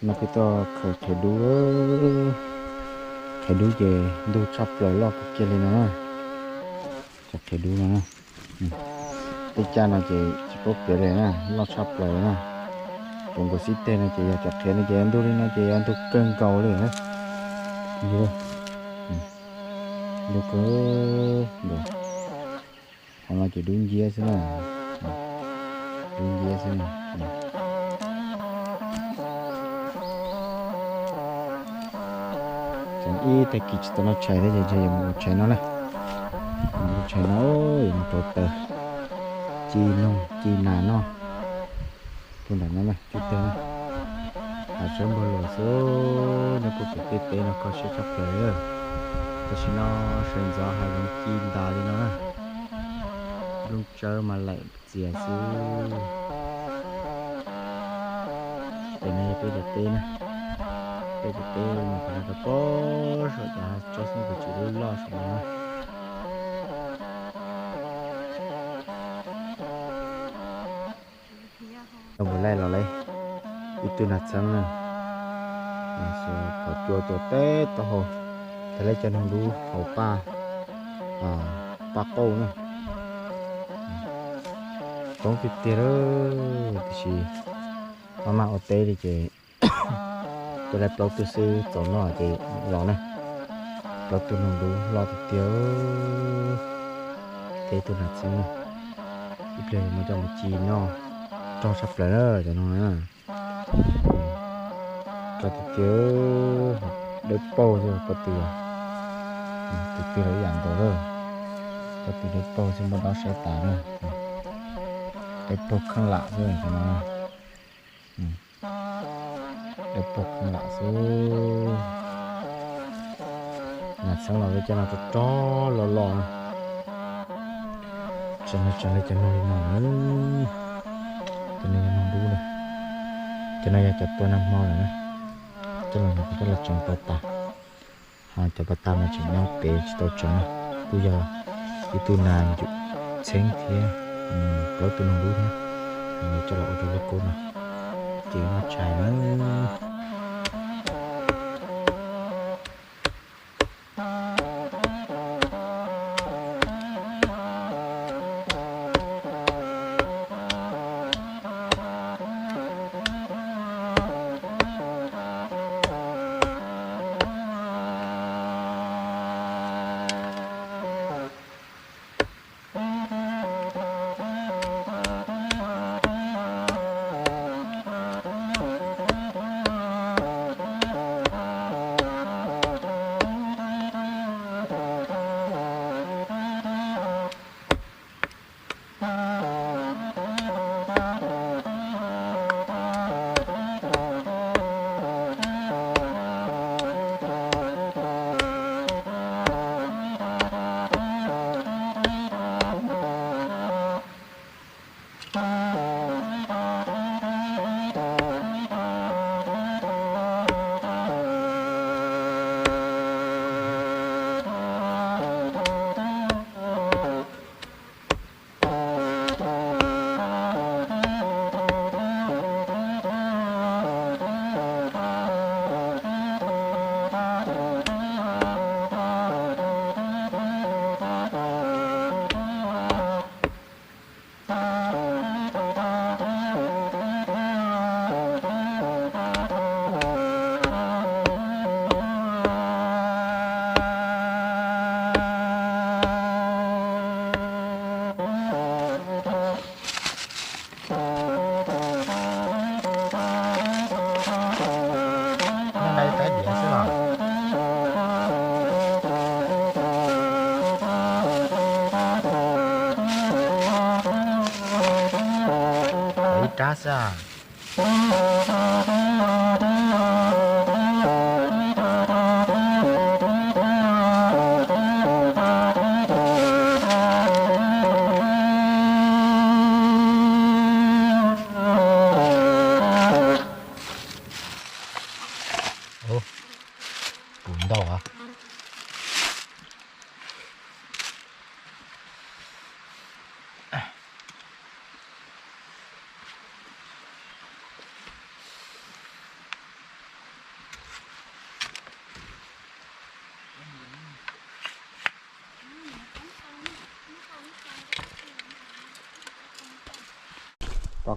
No peb tuaj khaws qhiav dub, qhiav dub ces ntug tshaj plaws loj kawg kiag li no na. Cov qhiav dub no na, tej caj no ces tsis paub piav li na, loj tshaj plaws na. Cov nkaus xib teg no ces yog cov qhiav no ces ntug li no ces yog ntug kawg nkaus li na. Ntug kawg nkaus. Qhov no ces dub nciab xwb na, dub nciab xwb na. Tseem ib tag kis tsis tau noj tshais thiab ces ntshe yuav mus ua tshais no na. Mus ua tshais no, yuav mus rauv taws ci noog ci nas noj. Tuaj nram no na, cub teg na. Hav sawb npawg Luam xwb, nyob puag pem tej teb no kho siab tshaj plaws li. Tam sim no sawv ntxov hav zoov ci ntas li no na. Nplooj tsawb mas laim txias xwb. Pem no yog peb cov teb na, peb cov teb mus qhov no rau pem saum cov tsob xeeb kawm tswm loj loj saum no na. Cov npawg laij los lawm, ib tug nas txheeb na, pom cua tuaj teb taub hau, tag lawm cov noog dub hauv paj, paj qauj na. Coob tiag tiag lawm, tiam sis maj maj ua teb li ces tuaj laij plaub tug xwb txaus noj ces los na. Plaub tug noog dub loj tiag tiag, thiab ib tug nas txheeb na. Ib pliag yuav muab coj mus ci noj, rog tshaj plaws na cov noog na. Rog tiag tiag, dawb paug xwb pob tw, tus twg los ib yam nkaus lawm. Pob tw dawb paug xwb muab dob saib tas na. Dawb paug kheej lam xwb cov no. Dawb paug kheej lam xwb. Nas txheeb los cov no rog rog loj loj na. Tseem no tseem li cov noog li no na. Cov no yog noog dub na. Cov no yog cov tua nag hmo lawm na. Coj los no coj los tseev pas tas. Ho cov pas tas mas tseem nyob pem tsis tau tseev na. Kuj yog ib tug nas ncum txheeb thiab, plaub tug noog dub thiab. Coj los ua rau lub kub no, ces noj tshais na. Nyob nqaij peb diav xwb los? Ib rab xwb. Puv ntau as.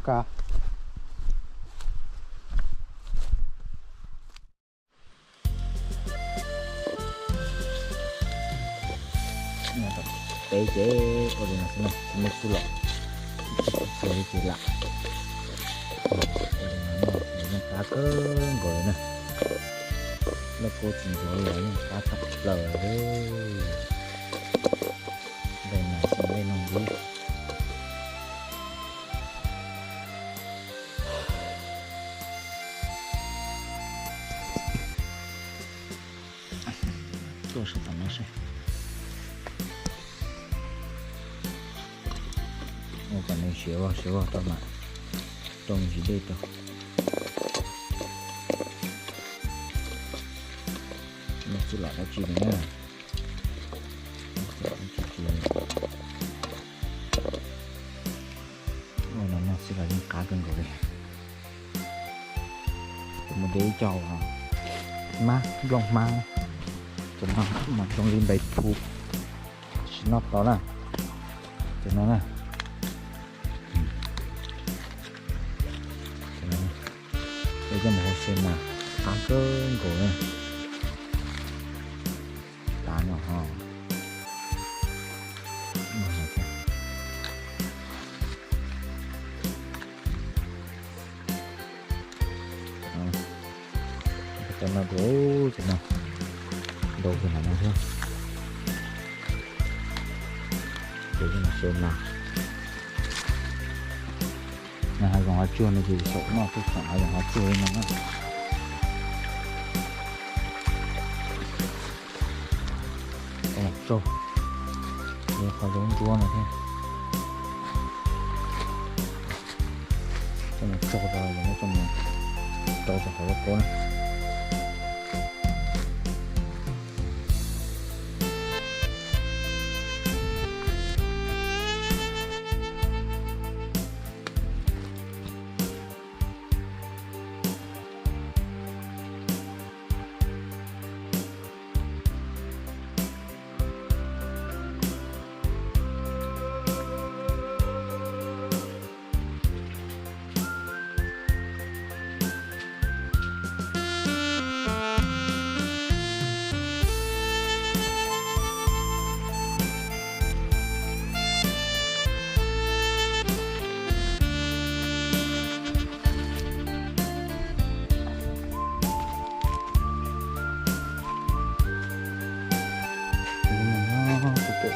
Ka peb ces ua li no xwb na, tsis muaj txuj lom, tsis txuj li ces lam. Yeej qab kawg nkaus li na, loj kub tsis ntsuav los yeej qab tshaj plaws li. Nqaij nas xyov nqaij noog li. Tuaj saib tom no seb. Ua kom nws siav vog siav vog rau mam rau me ntsis dej rau. Noj txuj lom dab tsi li na. Ua no noj xwb los yeej qab kawg nkaus li. Kuv mus de ib co hmab, nplooj hmab, cov no mas zoo li npais phu, tsis noj tau na. Cov no na, peb coj mus hauv se mas qab kawg nkaus na. Tav no ho tau no dua, cov no ntau kawg no thiab. Ces no se mas, no hav zoov hav tsuag no ces xyaum noj xwb, xyaum hav zoov hav tsuag li no na. Coj mus tsau, qhov zaub ntsuab no thiab. Coj mus tsau rau, coj mus rau rau hauv lub pob na.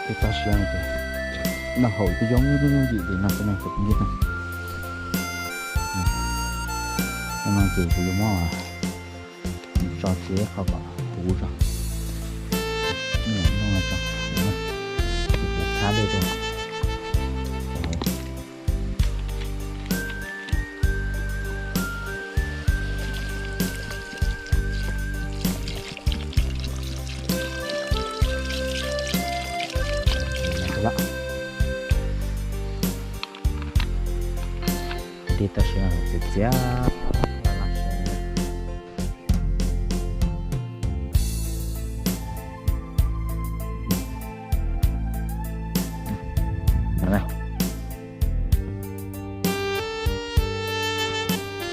Tus tau siab no ces noj haus twb yooj yim li no xwb ne cov phooj ywg na. No ces kuv yuav muab tso tsev qhov kom huv tso, noj tso huv na, kuv txhab dej rau. Dej toj siab txias txias.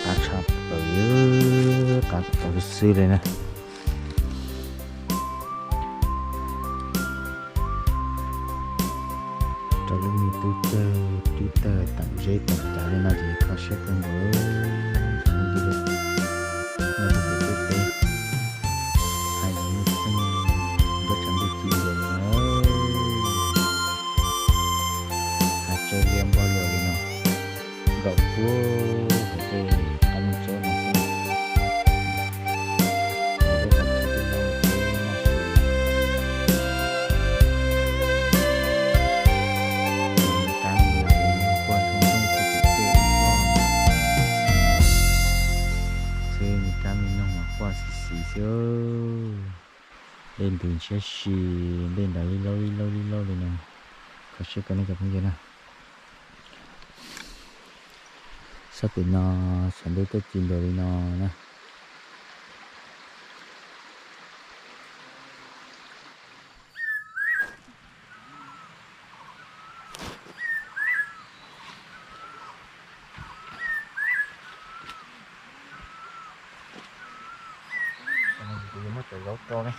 Qab tshaj plaws, qab tau xwb xwb li na. Rau lub me tub cawg tub tawg tam zeb tam cav li no ces kho siab kawg nkaus. Nyob rau pem tej teb, hais lus muaj xeej, nruab tshav ntuj ci nkaus li no. Hav tsawb liab npog luaj li no, nkaum puag hauv tej qab loog tsawb no xwb. Rab me nyuam quaj ntsoog ntsoog txog tim tej ub, xwb, rab me noog mas quaj xis xis xwb. Dej ntws ntshiab si, dej nrad ib laub ib laub ib laub li no. Kho siab kawg nej cov phooj ywg na. Sab pem no, sab ntub tuaj ci nkaus li no na. Cov zaub to ne.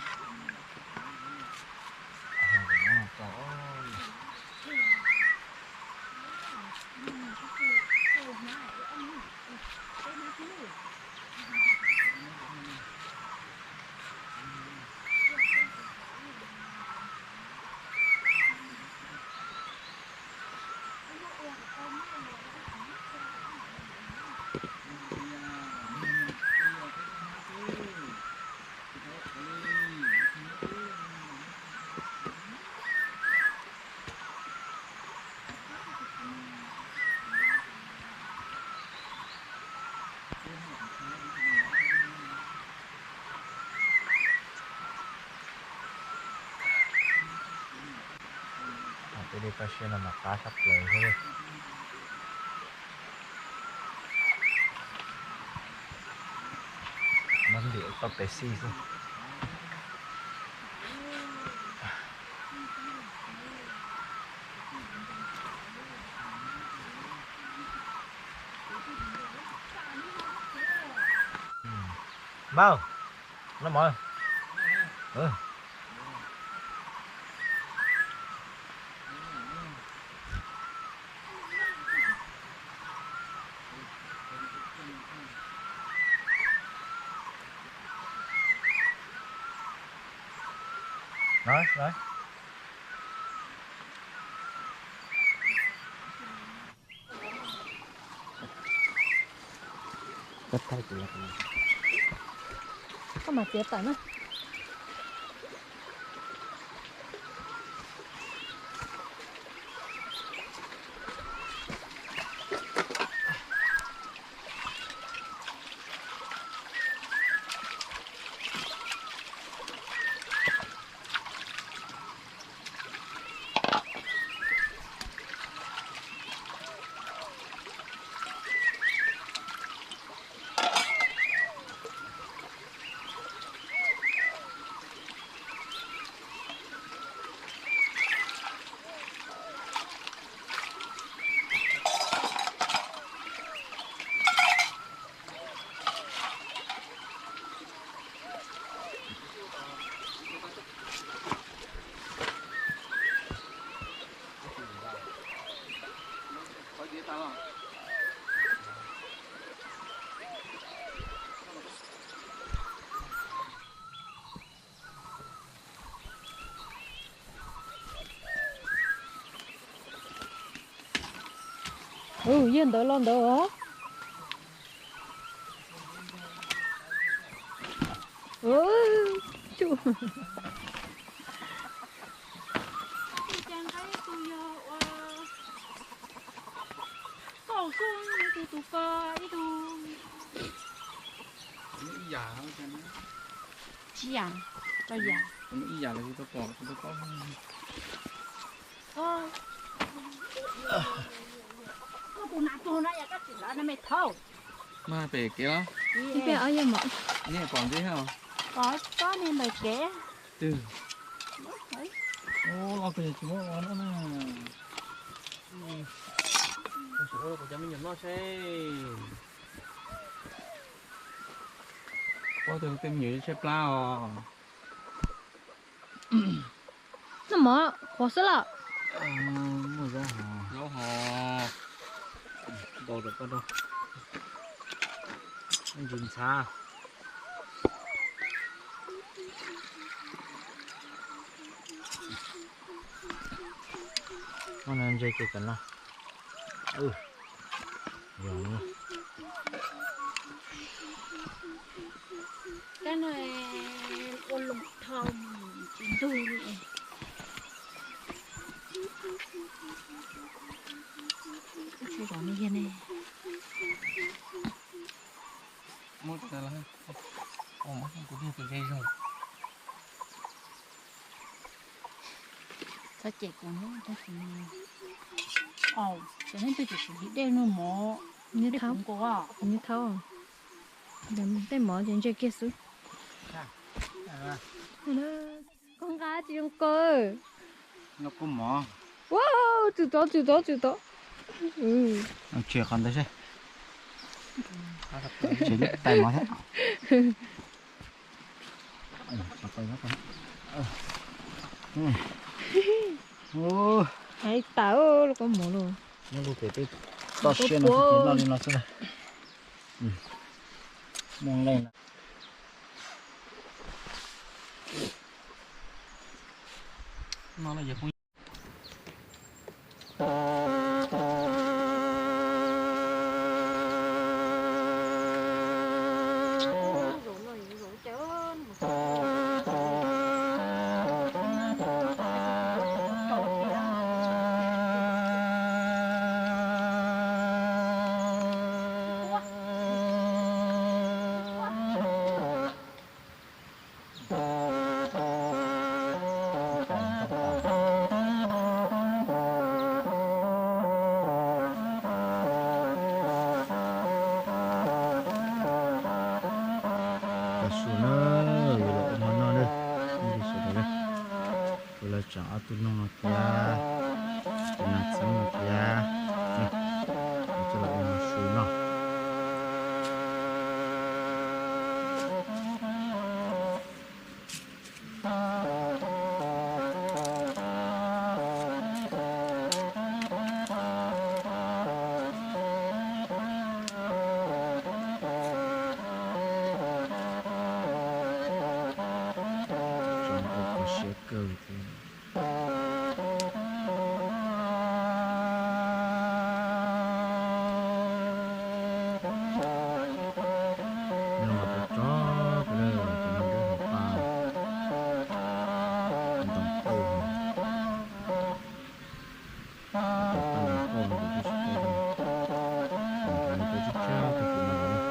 Tej dej toj siab no mas qab tshaj plaws thiab. Muab ntim tau pes xij xwb. Npawg, noj mov. Koj mas txiav tawm na. Yog ntawd los ntawd os. Tsuj. Tus yog ua tau xwb, ib tug tus ko ib tug. Ib yam, tsib yam, rau yam. Ib yam los tau pom, tau pom. Koj tus nas tuag no yog koj tsis lawv no me thaub. Mas pem kev los? Ib pliag ob yog mov. Nej pom ntxiv hos? Pom tsob niag ntawm kev. Twg? Ub, los koj yog tsis muab ua no na. Kuv sim ua rau kuv cov me nyuam noj seb. Ua rau tej me nyuam tshaib plab os. Noj mov qhuav xwb los? Muaj zaub hov. Zaub hov. Ntau rau koj rau. Ntsis ntxhav. Muab no ntse ces kom no. Yog. Kab no ua loo dhau tsis ntug li. Tsis kom nws yog ne. Muab tau lawm, ua mov kuv twb tus ze zoo. Txhob cem kuv na, tab sis, au, cov neeg twg tseem siv dej noj mov, dej nkaus. Nws thaub, tej mov ces ntse kiag xwb. Koj nqa tsis zoo ko. Noj kua mov. Ua, tsum tod, tsum tod, tsum tod. Tsis qhov ntawd seb. Tsis tais mov thiab. Hais tas lub kua muag los. Nyob lub pem peb toj siab no xwb ces noj li no xwb na. Muaj leej na. Su na, yuav los ua hmo noj na, nej sawv daws na. Kuv los tseem ob tug noog no thiab, tus nas txeeb no thiab, coj los ua hmo su noj. Tso ua kho siab kawg thiab. Nyob mas tau tso, tus no nrub hauv paj ntoo qauj, tus paj ntoo qauj no kuv twb tsis paub, kuv tsis tshiab tug tus no los.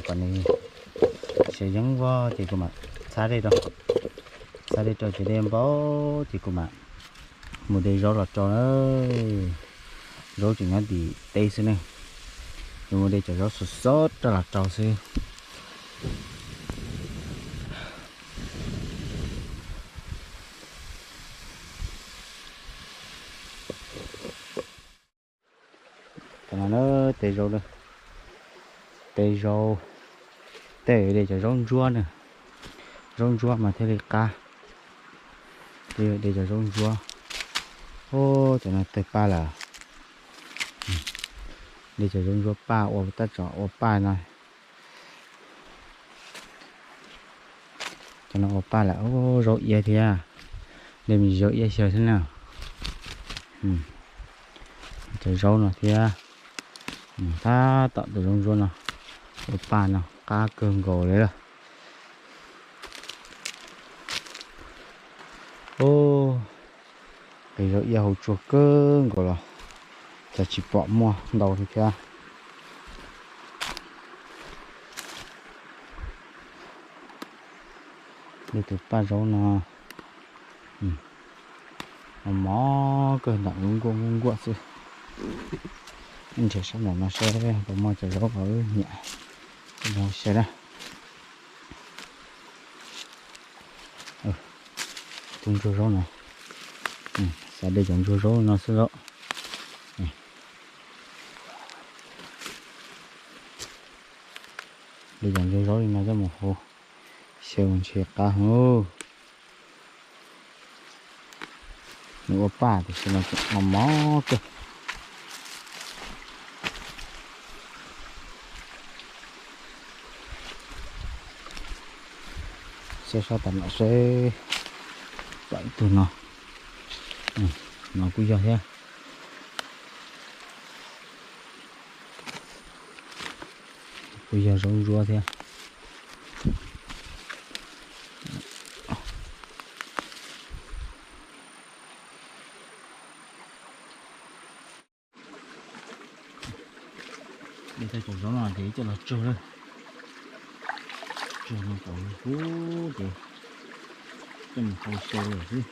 pom nws siav yeeb vog ces kuv mam txhab dej rau, txhab dej rau ces dej npau ces kuv mam mus de zaub los rau na. Zaub tseem nyob tim teb xwb ne, yuav mus de cov zaub sov sov rau los rau xwb. Cov no na, teb zaub, teb zaub, tej de cov zaub ntsuab na, zaub ntsuab mas thiaj li qab, de cov zaub ntsuab. Ub, cov no tawg paj lawm, de cov zaub ntsuab paj ua tab tom ua paj no. Cov no ua paj lawm, ub, zaub iab thiab, de me ntsis zaub iab xyaw xwb na. Cov zaub no thiab, tab tom tus zaub ntsuab no ua paj no qab kawg nkaus li lawm. Ub, qis zaub iab hauv tsua kawg nkaus los cas tsis pom muaj ntau li thiab. De tus paj zaub no mos mos kawg, nram nkuaj nkuaj nkuaj xwb. Nrhiav sab nraum no saib puas muaj cov zaub los wb nyiam no saib na. Tus ntsuag zaub no, xav de cov ntsuag zaub no xwb lauj. De cov ntsuag zaub li no coj mus hau xyaw mas ntshe qab heev. Nws ua paj tiam sis mas tseem mos mos kawg. Saib sab tom no seb pom ib tug no, no kuj yog thiab. Kuj yog zaub ntsuab thiab. De tau cov zaub no ces coj los tsau lawm. Tsau no kom huv ces coj mus hau xyaw lawm xwb.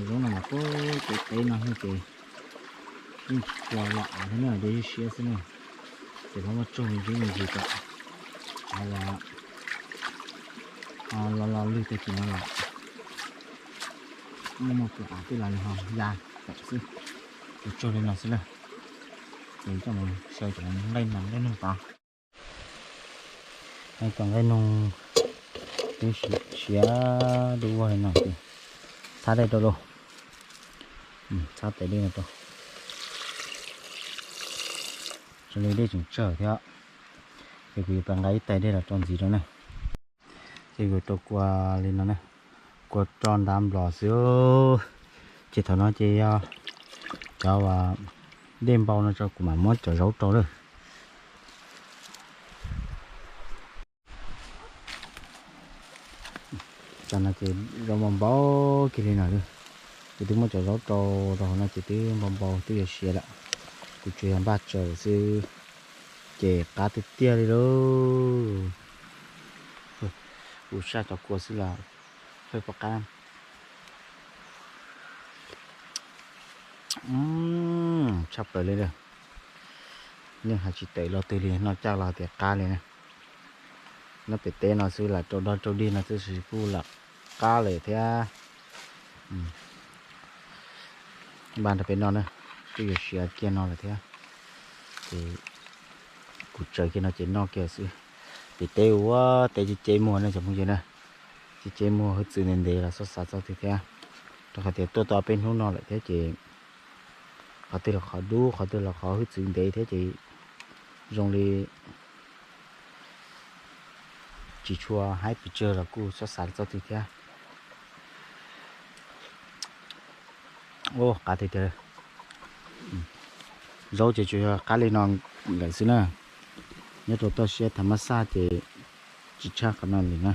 Zaub no mas pub ces teb no xwb ces yeej tsis tshua los av thiab na, de siab xwb na. Ces pab muab tsau me ntsis me ntsis kom av los los lwg tag kis no los muaj muaj pluas av twb los nws ho ya tawm xwb. Ces tsau li no xwb na. Ces coj mus xyaw cov nqaij no nqaij noog tod. Cov nqaij noog twb siav dub vog li no ces txhab dej rau lauj. Txhab tes dej no rau. Zoo li dej tseem tsawg thiab, ces kuv yuav pab nqa ib tais dej los rau ntxiv rau na. Ces kuv rau kua li no na, kua roj ntab nplos xwb. Ces thaum no ces yog cov dej npau no tso kuv mam muab cov zaub rau lawm. Tam no ces zaub npau npau kiag li no lawm. Ces twb muab cov zaub rau rau hauv no ces twb npau npau twb yuav siav lawm. Kuv tsuas yog npaj tsaws xwb ces qab tiag tiag li lauj. Kuv saj cov kua xwb los pheej pom qab. Tshaj plaws li lawm. Yeej hais tsis tawm los twg li, noj caj los tias qab li na. Nyob pem teb no xwb lam rau dog rau dig no xwb kuj lam qab lawm thiab. Npaj nrog peb noj na, twb yuav siav kiag no lawm thiab. Ces kuv tsaws kiag no ces noj kiag xwb. Pem teb ua teb ceb ceb muag na cov phooj ywg na. Ceb ceb muag hwj txwv ntev ntev los txhob xav txog twg thiab. Rau qhov tias tuaj tau peb hnub no lawm thiab ces qhov twg los qhov dub, qhov twg los qhov hwj txwv ntev thiab ces zoo li tsis tshua haib pes tsawg los kuj txhob xav txog twg thiab. Ua qab tiag tiag. Zaub ces tsuas yog qab li no lawm xwb na. Nyob rau toj siab thav mab xaj ces tsis tshaj qhov no li na.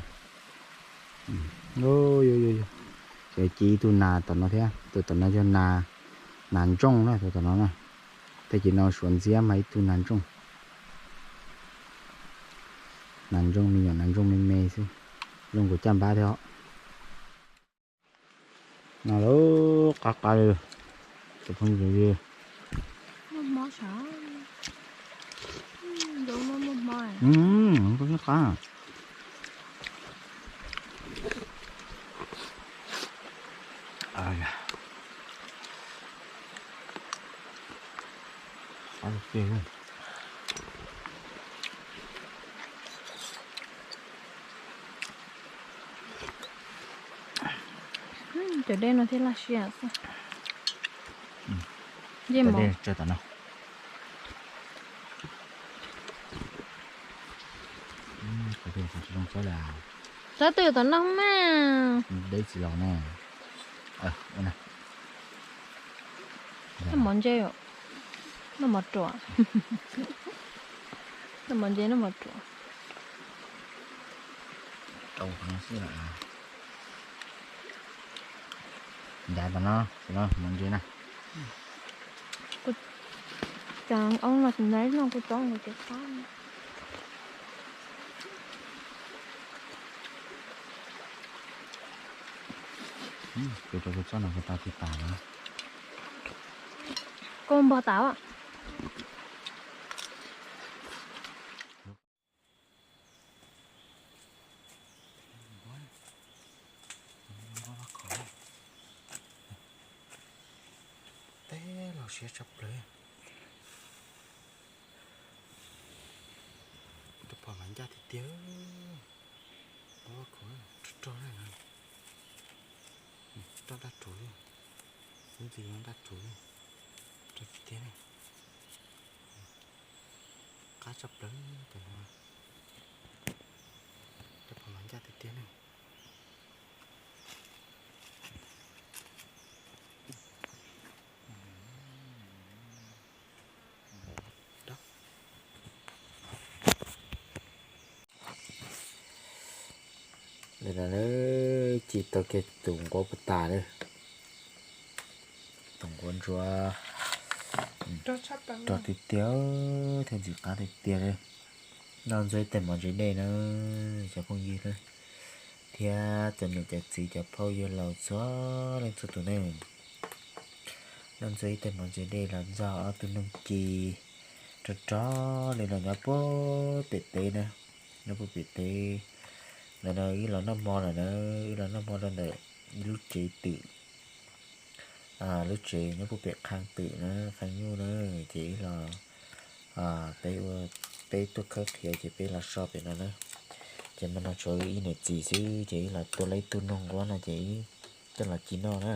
Ces ci ib tug nas tom no thiab, tus tom no yog nas ntsooj na, tus tom no na. Tej ci no suav ntxiab mas ib tug nas ntsooj. Nas ntsooj me nyuam, nas ntsooj me me xwb, zoo nkaus caj npab thiab os. No lawm, qab qab li. Cov phooj ywg, muaj hmo sav, zoo muaj hmo. Qab. Cov dej no thiaj laj siab xwb. Ncej mov tsawg tom no. Tab twg tom no mas. Deb tsis los na. Noj mov ntse, noj mov ruam. Noj mov ntse noj mov ruam. Ncav tom no, mov ntse na. Cas oob no nais no kuv txob nkaus ces qab. Kuv rau kuv txob no kuv tau tsis tas na. Koj npog tas. Teb los siab tshaj plaws. Rau phom mas ncaj tiag tiag. Rog rog na, rog daj ruv li, xub ntsig daj ruv li, rog tiag tiag na. Qab tshaj plaws tus no. Rau phom mas ncaj tiag tiag na. Li no ci tau kiag tus nquab puag tas li. Tus nquab ntsuab rog tiag tiag, thiab ntxim qab tiag tiag li. Noj ntxuag ib tais mov ntse dej na, cov phooj ywg na, thiab cov niam cov txiv cov phauj yawg laus txhua leej txhua tus ne. Noj ntxuag ib tais mov ntse dej los ntxog ob tug noog ci rog rog li los nyob puag pem teb na, nyob puag pem teb. Ntawm no wb los noj hmo lawm na, wb los noj hmo rau ntawm ib lub tsev twm, lub tsev nyob puag pem qhang twm na, qhang nyuj na, ces wb los, peb ua, peb tuaj khawb qhiav ces peb los so pem no na. Ces mas no tshuav wb ib niam txiv xwb ces wb los tua lawm ib tug noog nquab no ces wb coj los ci noj na.